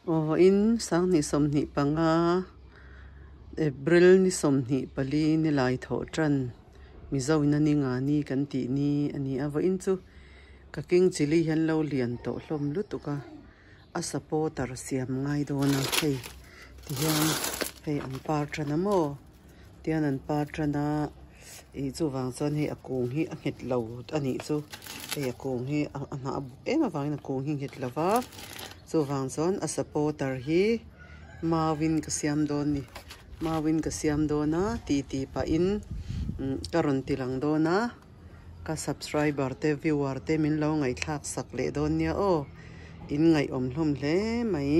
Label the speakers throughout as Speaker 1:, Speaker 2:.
Speaker 1: Aw vawiin 2025 April ni 24 ni lai thawh tan Mizo in a ni nga ni kan tih ni a ni a vawiin chu ka king chilli hian lo lian tawh hlawm lutuk a a supporter siam ngai dawn a hei tihian hei an par tan a maw tihian an par tan a ih chuvang chuan hei a kung hi a nghet lo a nih chu hei a kung hi a hnah a buk em avangin a kung hi a nghet lo va chuvang chuan a supporter hi mauin ka siam dawn a ni mauin ka siam dawn a titi pahin ka rawn ti lang dawn a. Ka subscriber te viewer te min lo ngaihthlak sak leh dawn nia aw. In ngaihawm hlawm hle mai.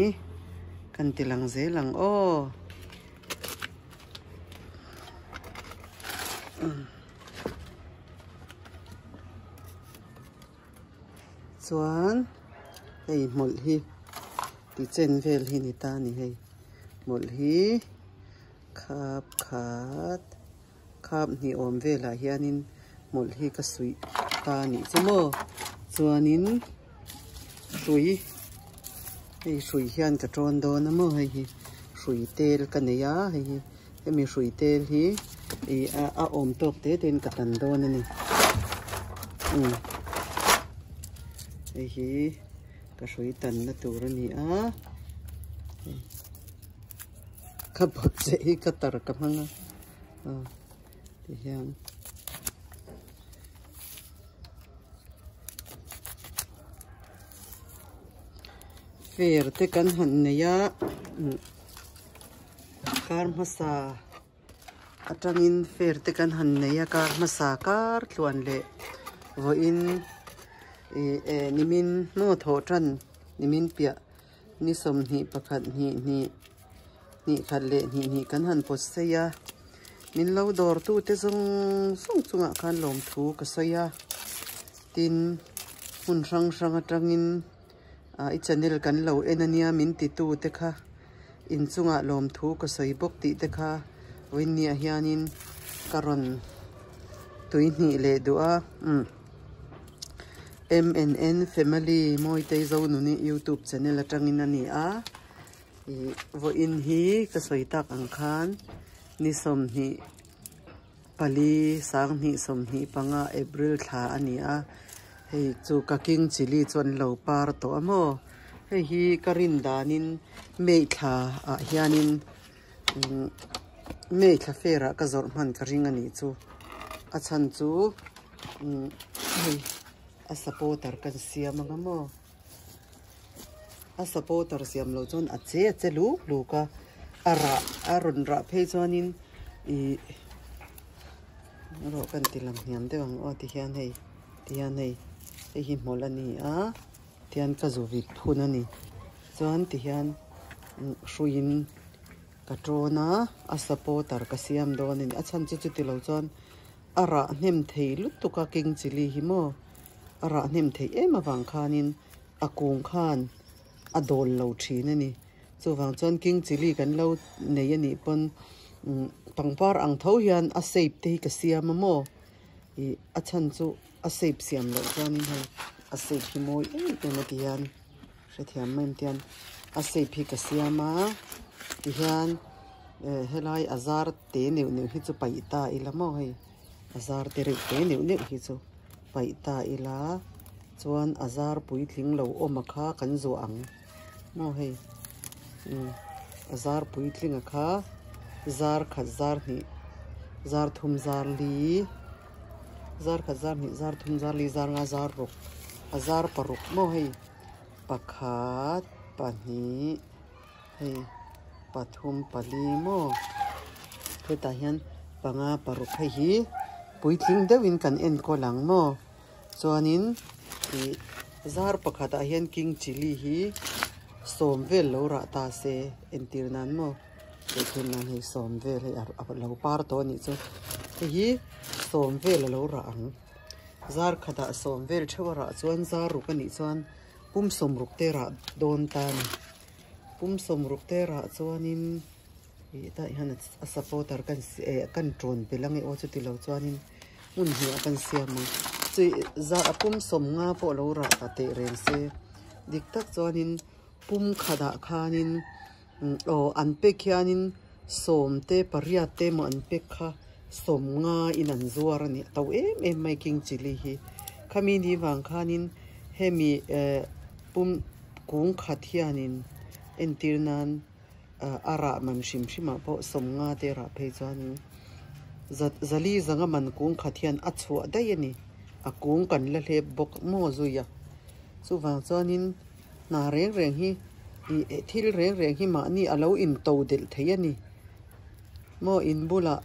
Speaker 1: Kan ti lang zel ang aw. Chuan hei hmawlh hi ti chen vel hi ni ta ni hei. Hmawlh hi khap khat. Khap hnih awm velah hianin hmawlh hi ka suih ta a nih chu maw chuanin hrui hei hrui hian ka tawn dawn a maw hei hi hrui tel ka nei a hei hi hemi hrui tel hi ih a awm tawk te te in ka tan dawn a ni umm hei hi ka hrui tanna tur a ni a. Ka bawk che hi ka tar ka hmang a aw ti hian fer te kan han nei a kar hmasa atangin fer te kan han nei a kar hmasa kar tluan leh vawiin ih eh nimin maw thawh tan nimin piah. Ni 21 hnih hnih hnih khat leh hnih hnih kan han pawt sei a, min lo dawrtu te zawng zawng chungah khan lawmthu ka sawi a, tin hmun hrang hrang atangin ah i channel kan lo en ania min titu te kha inchungah lawmthu ka sawi bawk tih te kha vawiinniah hianin ka rawn tui hnih leh duh a umm. MNN Family Mawitei Zonuni YouTube channel atangin a ni a, ih vawiin hi ka sawi tak ang khan ni 24 2025 April thla a ni a, hei chu ka king chilli chu an lo par tawh a maw, hei hi ka rin danin May thla ah hianin umm May thla fair ah ka zawrh hman ka ring a nih chu a chhan chu. Umm hei a supporter kan siam anga maw a supporter siam loh chuan a che a che luk luk a a rah a rawn rah phei chuanin ih erawh kan ti lang hniam deuh ang aw tihian hei tihian hei hei hi hmawlh a ni a tihian ka zu vit phun a ni chuan tihian hruiin ka tawn a a supporter ka siam dawn a ni a chhan chu chuti lo chuan. A rah hnem thei lutuk a king chilli hi maw a rah hnem theih em avang khanin a kung khan a dawl lo thin a ni chuvang chuan king chilli kan lo nei a nih pawn umm pangpar ang tho hian a shape te hi ka siam a maw ih a chhan chu a shape siam loh chuanin hei a shape hi mawi em em a ti hian hrethiam mai em tian a shape hi ka siam a tihian eh helai a zar. Te neuh neuh hi chu paih ta ila maw hei a zar te reuh te neuh neuh hi chu paih ta ila chuan a zar puitling lo awm a kha kan zuah ang maw hei umm a zar puitling a kha zar khat zar hnih zar thum zar li zar khat zar hnih zar thum zar li zar nga zar ruk a zar paruk maw hei pakhat pahnih. Hei pathum pali maw hetah hian panga paruk hei hi puitling deuhin kan enkawl ang maw chuanin ih zar pakhatah hian king chilli hi sawm vel lo rah ta se entir nan maw entir nan hei sawm vel hei a lo par tawh a nih chu hei hi sawm vel a lo rah ang zar khatah sawm vel theuh a rah chuan zar ruk a nih chuan pum sawm ruk te rah dawn ta a ni. Pum sawmruk te rah chuanin ih tah hian a supporter kan eh kan tawn belh ange aw chuti lo chuanin hmun hnih ah kan siam ang chui za a pum sawm nga pawh lo rah ta teh reng se dik tak chuanin. Pum khatah khanin aw an pack hianin sawm te pariat te emaw an pack kha sawm ngaiin an zuar a ni a to em em mai king chilli hi khami ni vang khanin hemi eh pum kung khat hianin entir nan ah a rah man hrim hrim ah pawh sawm nga te rah phei chuanin zali zanga man kung khat hian a chhuah daih a ni a kung kan la hlep bawk maw zui a chuvang chuanin. Hna reng reng hi ih thil reng reng hi mahni a lo into delh thei a ni. Maw in bulah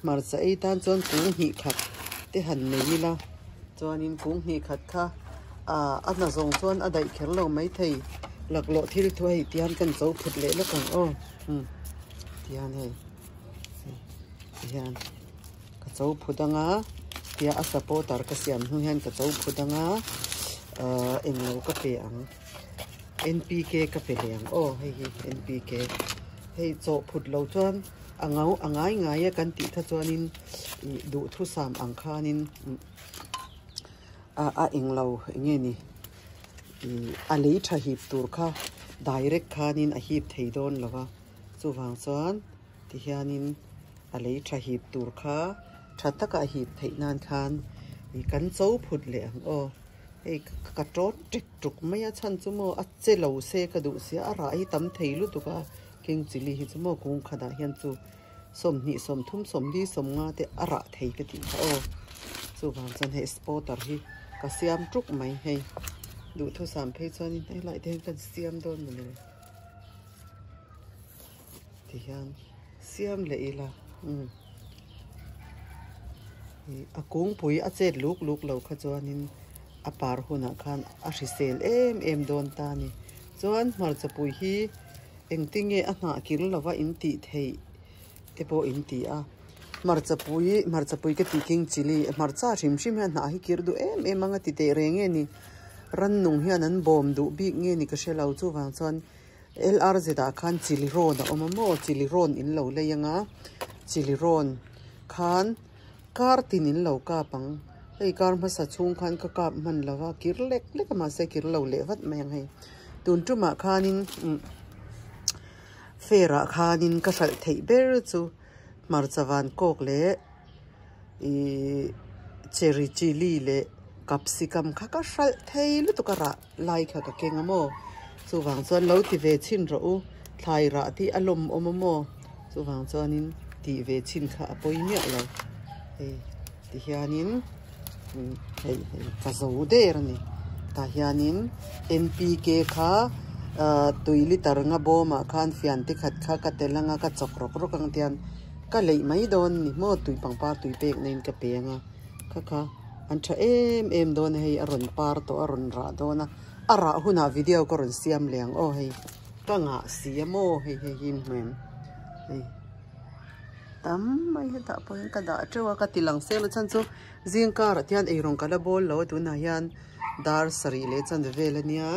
Speaker 1: hmarcha ei tan chuan kung hnih khat te han nei ila chuanin kung hnih khat kha ah a hna zawng chuan a daih kher lo maithei laklawh thil thu hei tihian kan cho phut leh lawk ang aw umm tihian hei tihian ka cho phut anga tia a supporter ka siam hnu hian ka cho phut anga ahh englo ka pe ang N_P_K ka pe leh ang aw hei hi N_P_K hei chawh phut lo chuan a ngo a ngai ngai a kan tih kha chuanin ih duhthusam ang khanin a englo eng nge ni ih a lei tha hip tur kha direct khanin a hip thei dawn lo va chuvang chuan. Tihianin a lei tha hip tur kha tha taka a hip theih nan khan ih kan cho phut leh ang aw. Hei ka tawn tek tuk mai a chhan chu maw a che lo se ka duh sia a rah hi tam thei lutuk a king chilli hi chu maw kung khatah hian chu sawmhnih sawmthum sawmli sawmnga te a rah thei ka tih kha aw. Chuvang chuan hei spotter hi ka siam tuk mai hei duhthusam phei chuanin helai te hian kan siam dawn mawni le. Tihian siam leh ila umm ih a kungpui a chet luk luk lo kha chuanin a par hunah khan a hrisel em em dawn ta a ni chuan hmarcha pui hi engtinge a hnah kir lova in tih theih te pawh in ti a hmarcha pui hmarcha pui ka tih king chilli hmarcha hrim hrim hian hnah hi kir duh em em ang a ti teh reng nge ni rannung hian an bawm duh bik nge ni ka hre lo chuvang chuan. LRZ ah khan chili rawn a awm a maw chili rawn in lo lei anga chili rawn khan kar tin in lo kap ang hei kar hmasa chhung khan ka kap hman lo va kir lek lek a mahse kir lo leh vat mai ang hei tun tumah khanin umm fair ah khanin ka hralh theih ber chu hmarcha van kawk leh ihh cherry chilli leh capsicum kha ka hralh thei lutuk a rah lai kha ka keng a maw chuvang chuan lo ti ve chhin rawh u thlai rah tih a lawm awm a maw chuvang chuanin tih ve chhin kha a pawi miah lo hei tihianin hei hei ka zo der a ni tah hianin N P K kha ah tui liter nga bawmah khan fian te khat kha ka tel anga ka chawk rawk rawk ang tiang ka leih mai dawn ni maw tui pangpar tui pek na in ka pe anga kha kha. An tha em em dawn a hei a rawn par tawh a rawn rah dawn a a rah hunah video ka rawn siam leh ang aw hei ka ngah si a maw hei hei hi hmuh em hei tam mai hetah pawh hian ka dah teuh a ka ti lang sel a chhan chu zing karah te hian eirawng ka la bawl lo a tunah hian dar sarih leh chanve vel a nia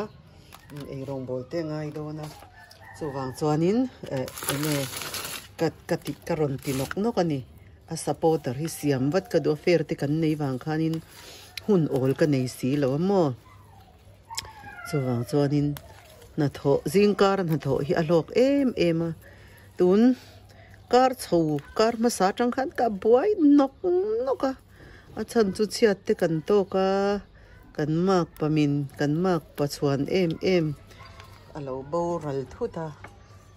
Speaker 1: eirawng bawl te a ngai dawn a chuvang chuanin eh eng nge ka ka ti ka rawn ti nawk nawk a ni. A supporter hi siam vat ka duh a fair te kan nei vang khanin hun awl ka nei si lo a maw chuvang chuanin hnathawh zingkar a hnathawh hi a hlawk em em a tun kar chho kar hmasa atang khan ka buai nawk nawk a a chhan chu chhiat te kan tawk a kan mark pamin kan mark pa chhuan em em a lo boral thut a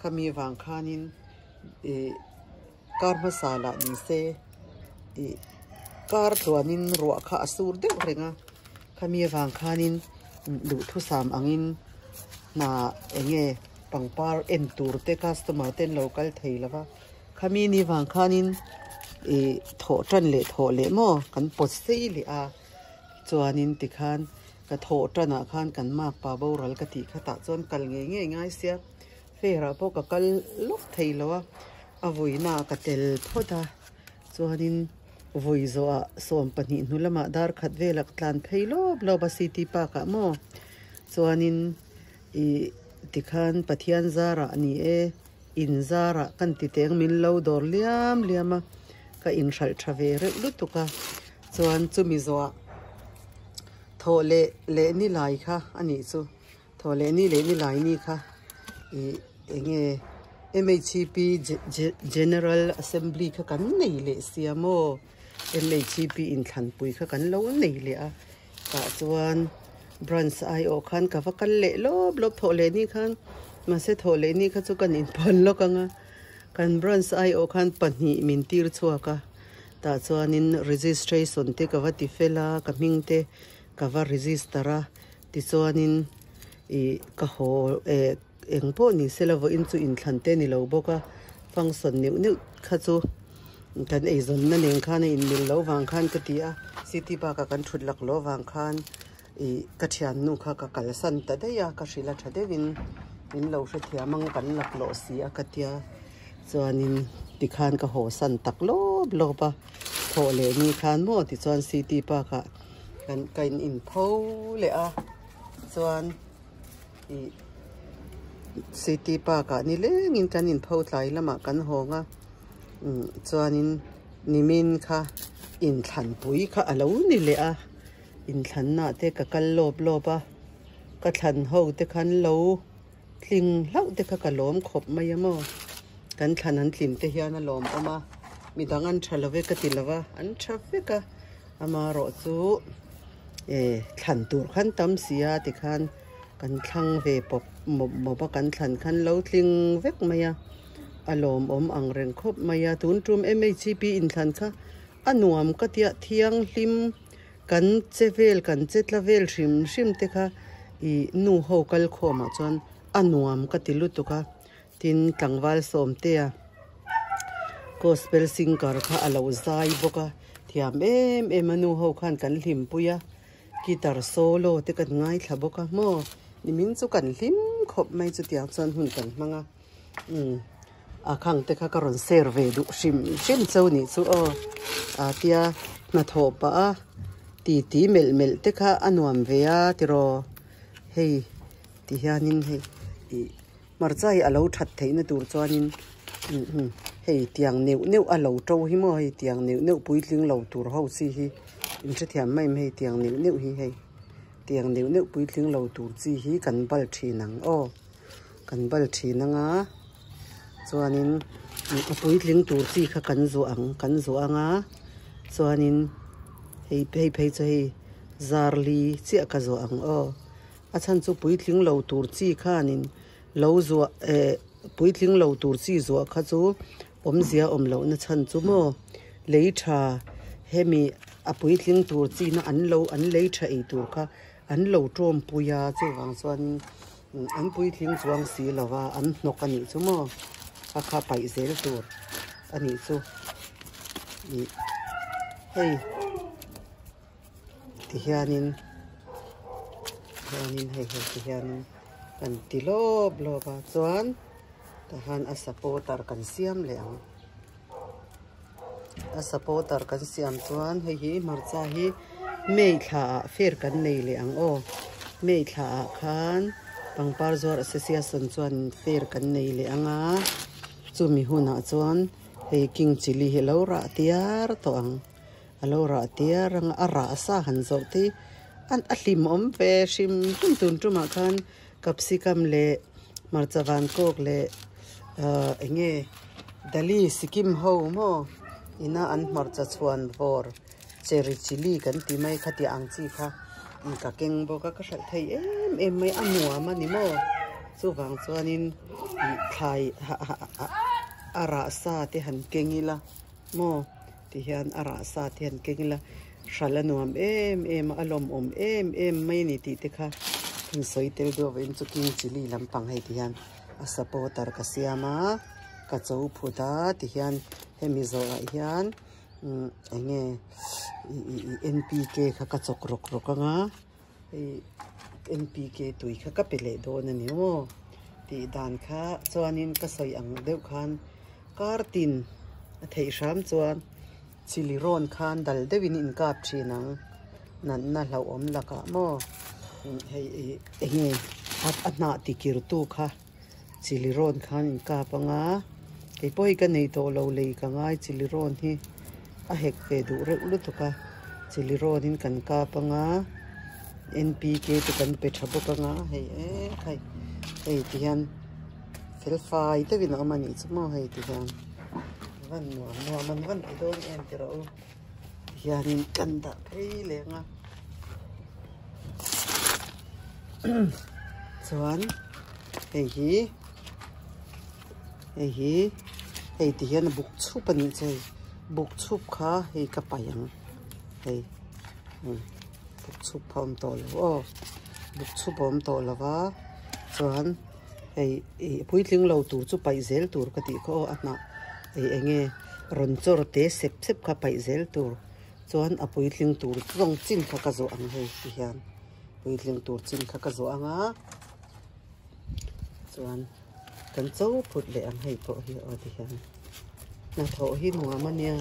Speaker 1: khami vang khanin ih. Kar hmasa lah ni se ih kar tluanin ruah kha a sur deuh reng a khami avang khanin duhthusam angin hna eng nge pangpar en tur te customer te an lo kal thei lo va khami ni vang khanin ih thawh tan leh thawh leh maw kan pawt sei leh a chuanin tikhan ka thawh tanah khan kan makpa boral ka tih kha tah chuan kal ngei ngei ngai sia. Fair ah pawh ka kal lawk thei lo a, a vuina ah ka tel phawt a, chuanin vui zawhah 12 hnu lamah dar khat velah ka tlan phei lawp lawp a city park ah maw chuanin ih tikhan Pathian zarah a ni e in zarah kan ti teng min lo dawr liam liam a ka inhralh tha ve reuh lutuk a chuan chumi zawhah thawh leh leh ni lai kha a nih chu. Thaw leh ni leh nilai ni kha ih eng nge M_H_P General Assembly kha kan nei leh sia maw M_H_P inthlanpui kha kan lo nei leh a tah chuan branch aiawh khan ka va kal leh lawp lawp thawh leh ni khan mahse thawh leh ni kha chu kan inpawn lawk ang a kan branch aiawh khan pahnih min tir chhuak a tah chuanin registration te ka va ti fel a ka hming te ka va register a. Tichuanin ih ka haw eh eng pawh ni sela vawiin chu inthlan te ni lo bawk a, function neuh neuh kha chu kan eizawnna nen khan a inmil loh vang khan ka ti a, city park ah kan thut lak loh vang khan ih ka thiannu kha ka kalsan ta daih a, ka hrilh a tha deuhin min lo hrethiam ang kan lak lawh si a ka tia, chuanin tikhan ka haw san tak lawp lawp a, thawh leh ni khan maw tichuan city park ah. Kan ka in in pho leh a chuan ih city park ah ni lengin kan in pho tlai lamah kan hawng a umm chuanin nimin kha inthlanpui kha a lo ni leh a inthlanna te ka kal lawp lawp a ka thlan ho te khan lo tling hlauh te kha ka lawm khawp mai a maw kan thlan an tlin te hian a lawm awm a midang an tha lo ve ka ti lo va an tha vek a. Amaherawh chu eh thlan tur khan tam si a tikhan kan thlang ve pawp mawp mawp a kan thlan khan lo tling vek mai a a lawmawm ang reng khawp mai a tun tum M_H_P inthlan kha a nuam ka tia thianghlim kan che vel kan che tla vel hrim hrim te kha ih nu ho kal khawmah chuan a nuam ka ti lutuk a. Tin, tlangval Sawmtea gospel singer kha a lo zai bawk a, thiam em em a nu ho khan kan hlimpui a, guitar solo te kan ngaithla bawk a maw, nimin chu kan hlim khawp mai chutiang chuan hun kan hmang a, umm a khang te kha ka rawn share ve duh hrim hrim cheu nih chu aw, a tia hnathawh pah a titi melh melh te kha a nuam ve a tiraw hei ti hianin hei ih. Hmarcha hi a lo that theihna tur chuanin hei tiang neuh neuh a lo to hi maw hei tiang neuh neuh puitling lo tur ho chi hi in hrethiam mai em hei tiang neuh neuh hi hei tiang neuh neuh puitling lo tur chi hi kan bal thin ang aw kan bal thin ang a chuanin a puitling tur chi kha kan zuah ang kan zuah ang a chuanin hei phei phei chu hei zarli chiah ka zuah ang aw. A chhan chu puitling lo tur chi khanin lo zuah eh puitling lo tur chi zuah kha chu awmzia awm lohna chhan chu maw lei tha hemi a puitling tur chi na an lo an lei tha ei tur kha an lo tawm pui a chuvang chuan an puitling chuang si lo va an hnawk a nih chu maw a kha paih zel tur a nih chu ih hei. Tihianin hianin hei hei tihianin kan ti lawp lawp a chuan tahan a supporter kan siam leh ang a supporter kan siam chuan hei hi hmarcha hi May thla ah fair kan nei leh ang aw May thla ah khan pangpar zuar association chuan fair kan nei leh ang a chumi hunah chuan hei king chilli hi a lo rah tiar tawh ang. A lo rah tiar ang a, a rah sa han zawh te hi a hlimawm ve hrim hrim tun tumah khan capsicum leh hmarcha van kawk leh ahh eng nge Delhi Sikkim ho maw ina an hmarcha chhuan vawr cherry chilli kan ti mai kha tih ang chi kha ka keng bawk a ka hralh thei em em mai a nuam a ni maw chuvang chuanin thlai a rah sa te han keng ila maw. Ti hian a rah sa te hian keng ila hral a nuam em em a, a lawmawm em em mai a ni tih te kha han sawi tel deuh avangin chu king chilli lampang hei ti hian a supporter ka siam a, ka cho phut a ti hian hemi zawhah hian umm eng nge ih ih ih N_P_K kha ka chawk rawk rawk ang a hei N_P_K tui kha ka pe leh dawn a ni maw tih dan kha chuanin ka sawi ang deuh khan. Kar tin a theih hram chuan chili rawn khan dal deuhin in kap thin ang natna hlauhawm lakah maw hei ih eng nge a hnah tikir tu kha chili rawn khan in kap ang a kei pawh hi ka nei tawh lo lei ka ngai chili rawn hi a hek ve duh reuh lutuk a chili rawn in kan kap ang a. NPK te kan pe tha bawk anga hei e khai hei ti hian fel fai deuhin a awm a nih chu maw hei ti hian van nuam nuam an van ti dawn em ti rawh u ti hianin kan dah phei leng a chuan hei hi hei hi hei ti hian a buk chhup a nih chu hei buk chhup kha hei ka paih ang hei. Buk chhup a awm tawh lo aw buk chhup a awm tawh lo va chuan hei ih puitling lo tur chu paih zel tur ka tih kha aw a hnah ih eng nge rawn chawr te sep sep kha paih zel tur chuan a puitling tur zawng chin kha ka zawh ang hei ti hian puitling tur chin kha ka zawh ang a chuan kan cho phut leh ang hei pawh hi aw ti hian hnathawh hi nuam a nia.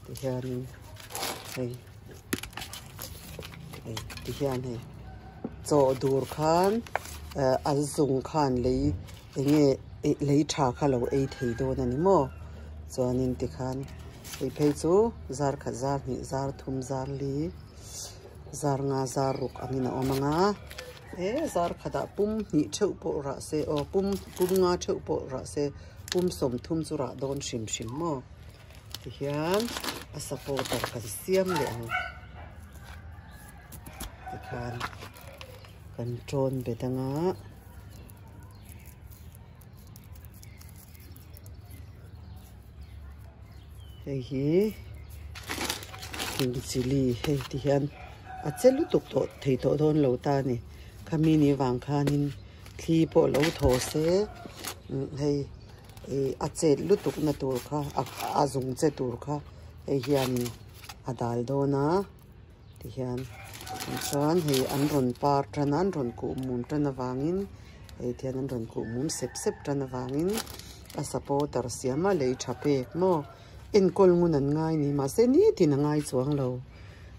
Speaker 1: Ti hianin hei hei ti hian hei chaw dur khan eh an zung khan lei eng nge ih lei tha kha lo ei thei dawn a ni maw chuanin tikhan hei phei chu zar khat zar hnih zar thum zar li zar nga zar ruk angin a awm ang a he zar khatah pum hnih theuh pawh rah se aw pum pum nga theuh pawh rah se pum sawmthum chu rah dawn hrim hrim maw. Tihian a supporter kan siam leh ang tikhan kan tawn bet anga hei hi king chilli hei tihian a che lutuk tawh thei tawh dawn lo ta a ni khami ni vang khanin thli pawh lo thaw se hei. Ih a chet lutuk na tur kha a zung che tur kha hei hianin a dal dawn a tihian chuan hei an rawn par tan a an rawn kuh mum tan avangin hei tihian an rawn kuh mum sep sep tan avangin a supporter siam a lei tha pek maw enkawl ngun an ngai ni mahse nitin a ngai chuang lo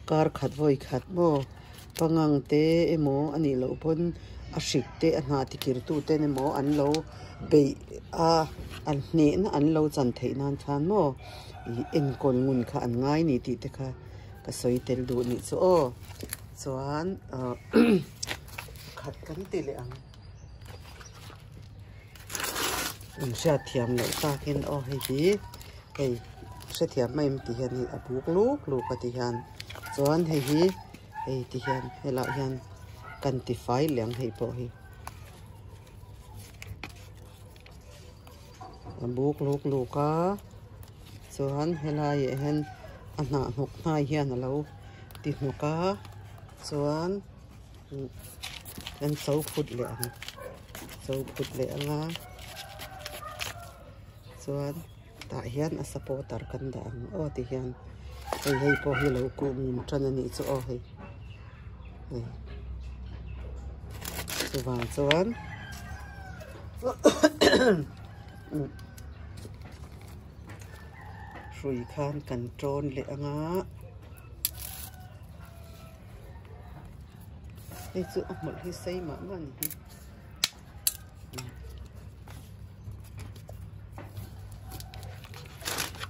Speaker 1: kar khat vawi khat maw. Pangang te emaw a nih loh pawn a hrik te a hnah tikir tu ten emaw an lo beih a an hnehna an lo chan theih nan khan maw ih enkawl ngun kha an ngai ni tih te kha ka sawi tel duh nih chu aw chuan ah khat kan ti leh ang inhriatthiam loh takin aw hei hi hei hrethiam mai em tih hian hei a buk luk luk a ti hian chuan hei hi hei ti hian helaiah hian kan ti fai leh ang hei pawh hi a buk luk luk a chuan helaiah hian a hnah hnawk hnai hian a lo ti hnawk a chuan. Kan cho phut leh ang cho phut leh ang a chuan tah hian a supporter kan dah ang aw ti hian hei hei pawh hi lo kuh mum tan a nih chu aw hei hei chuvang chuan hrui khan kan tawn leh ang a. Hei chu a hmawlh hi sei mah mah a ni hi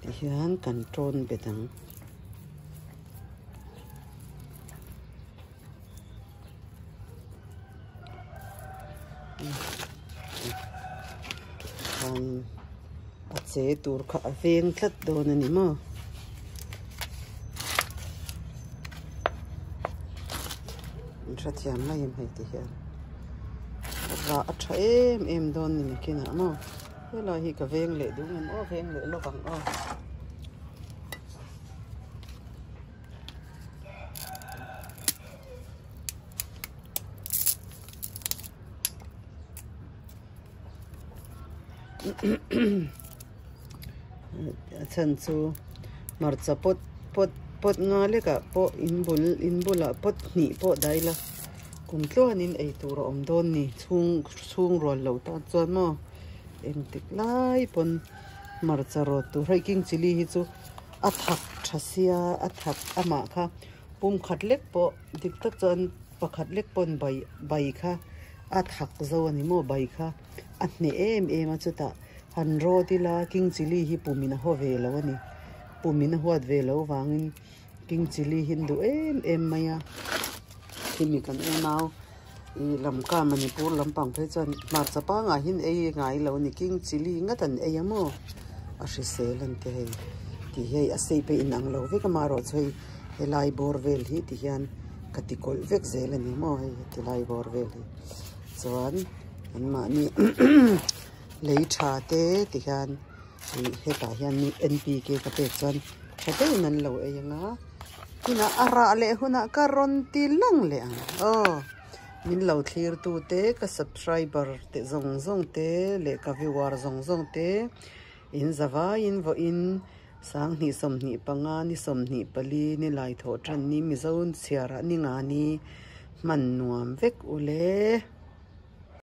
Speaker 1: tihian kan tawn bet ang. A che tur kha a veng tlat dawn a ni maw. An hrethiam mai em hei ti hian rah a tha em em dawn ni nakinah maw helai hi ka veng leh duh ngem aw veng leh lawk ang aw. A chhan chu hmarcha pawt pawt pawt nga lekah pawh in bul in bulah pawt hnih pawh dai la kum tluanin ei tur a awm dawn ni chhung chhung rual lo tan chuan maw engtik lai pawn hmarcha rawt tur hei king chilli hi chu a thak tha sia a thak amah kha pum khat lek pawh dik tak chuan pakhat lek pawn bai bai kha a thak zo a ni maw bai kha a hneh em em a chutah han rawt ila king chilli hi pumin a haw ve lo a ni pumin a huat ve lo vangin King chilli hi an duh em em mai a khimi kan unau ih lamka manipur lampang phei chuan hmarcha pangai hi an ei ngai lo a ni king chilli ngat an ei a maw a hrisel an ti hei tih hi hei a shape a inang lo vek a amaherawhchu hei helai bawr vel hi ti hian ka ti kawlh vek zel a ni maw hei tilai bawr vel hi chuan anmahni lei tha te ti hian. Ih hetah hian N P K ka pek chuan tha deuhin an lo ei ang a hunah a rah leh hunah ka rawn ti lang leh ang aw min lo thlir tu te ka subscriber te zawng zawng te leh ka viewer zawng zawng te in zavaiin vawiin sanghnih 25 ni 24 ni lai thawh tan ni mizo chhiarah ni nga ni hman nuam vek ule.